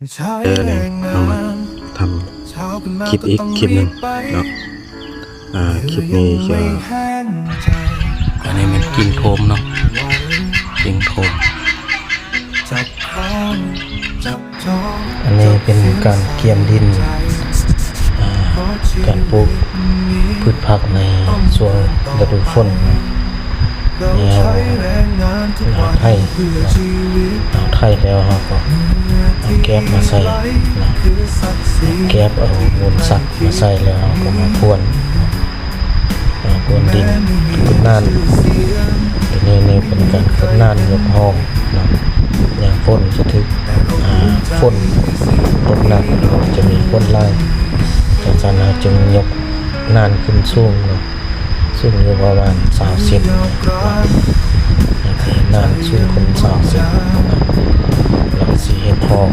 ເດີ ນີ້ເຮົາມາທຳຄລິບອີກຄລິບໜຶ່ງເນາະ. ອ່າ ຄລິບນີ້ຈະ ອັນນີ້ແມ່ນກິ່ງໂທມເນາະ ກິ່ງໂທມ. ອັນນີ້ເປັນການກຽມດິນ ອ່າ ການປູກພືດຜັກໃນຊ່ວງລະດູຝົນ. ແລ້ວເຮົາໄຖເນາະ ເຮົາໄຖແລ້ວເຮົາກໍເອົາແກບມາໃສ່ເນາະ ເອົາແກບ ເອົາມູນສັດມາໃສ່ ແລ້ວເຮົາກໍມາພວນເນາະ ມາພວນດິນ ເປັນໜານ. ຕົວນີ້ນີ້ເປັນການເປັນໜານຍົກຮ່ອງເນາະ. ຍາມຝົນຈະຖືກ ອ່າ ຝົນຕົກໜັກ ຈະມີຝົນຫຼາຍ ຈັ່ງຊັ້ນເຮົາຈຶ່ງຍົກໜານຂຶ້ນສູງເນາະ. ສູງຢູ່ປະມານຊາວເຊັນເນາະ ໜານສູງຂຶ້ນຊາວເຊັນເນາະ ແລ້ວຊິເຮັດຮ່ອງ.